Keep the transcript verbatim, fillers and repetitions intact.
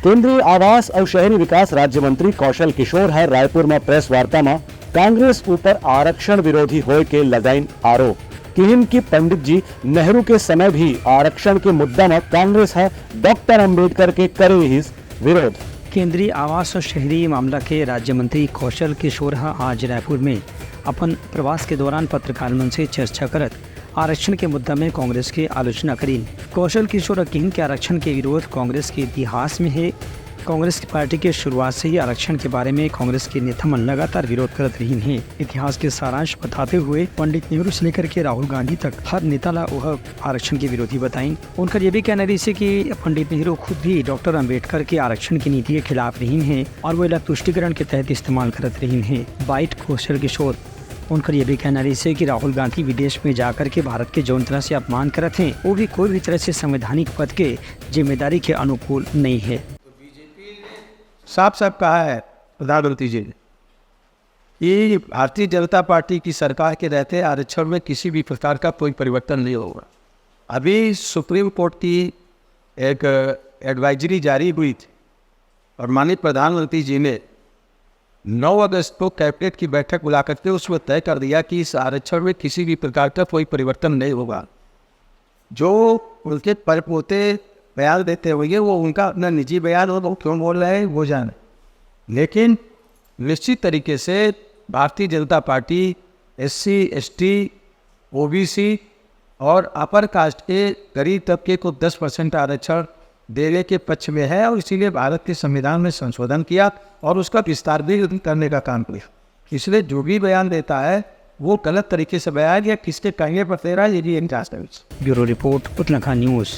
केंद्रीय आवास अउ शहरी विकास राज्य मंत्री कौशल किशोर ह रायपुर म प्रेस वार्ता म कांग्रेस ऊपर आरक्षण विरोधी होय के लगाइन आरोप। किहिन कि पंडित जी नेहरू के समय भी आरक्षण के मुद्दा म कांग्रेस ह डॉक्टर अंबेडकर के करे रिहिस विरोध। केंद्रीय आवास और शहरी मामला के राज्य मंत्री कौशल किशोर ह आज रायपुर में अपन प्रवास के दौरान पत्रकार मन से चर्चा करत आरक्षण के मुद्दा में कांग्रेस के आलोचना करीन। कौशल किशोर ह किहिन के आरक्षण के विरोध कांग्रेस के इतिहास में हे। कांग्रेस की पार्टी के शुरुआत से ही आरक्षण के बारे में कांग्रेस के नेता मन लगातार विरोध करत रहिन हे। इतिहास के सारांश बताते हुए पंडित नेहरू से लेकर के राहुल गांधी तक हर नेता ला वह आरक्षण के विरोधी बताइन। उनकर ये भी कहना रहिस हे कि पंडित नेहरू खुद भी डॉक्टर अंबेडकर के आरक्षण की नीति के खिलाफ रहिन हे और वो एला तुष्टिकरण के तहत इस्तेमाल करत रहिन हे। बाइट कौशल किशोर। उनकर ये भी कहना रहिस हे कि राहुल गांधी विदेश में जाकर के भारत के जौन तरह से अपमान करत हे, वो भी कोई भी तरह से संवैधानिक पद के जिम्मेदारी के अनुकूल नहीं है। साफ साफ कहा है प्रधानमंत्री जी ने कि भारतीय जनता पार्टी की सरकार के रहते आरक्षण में किसी भी प्रकार का कोई परिवर्तन नहीं होगा। अभी सुप्रीम कोर्ट की एक एडवाइजरी जारी हुई थी और माननीय प्रधानमंत्री जी ने नौ अगस्त को कैबिनेट की बैठक बुला करके उसमें तय कर दिया कि इस आरक्षण में किसी भी प्रकार का कोई परिवर्तन नहीं होगा। जो उनके पर पोते बयान देते होंगे, वो उनका अपना निजी बयान हो, वो क्यों बोल रहे हैं, वो जाने। लेकिन निश्चित तरीके से Bharatiya Janata party S C, S T, O B सी और अपर कास्ट के गरीब तबके को दस परसेंट आरक्षण देने के पक्ष में है और इसीलिए भारत के संविधान में संशोधन किया और उसका विस्तार भी करने का काम किया। इसलिए जो भी बयान देता है, वो गलत तरीके से बयान या किसके कहने पर दे रहा है, ये भी एक जांच करनी चाहिए। Bureau report, Uttarakhand news.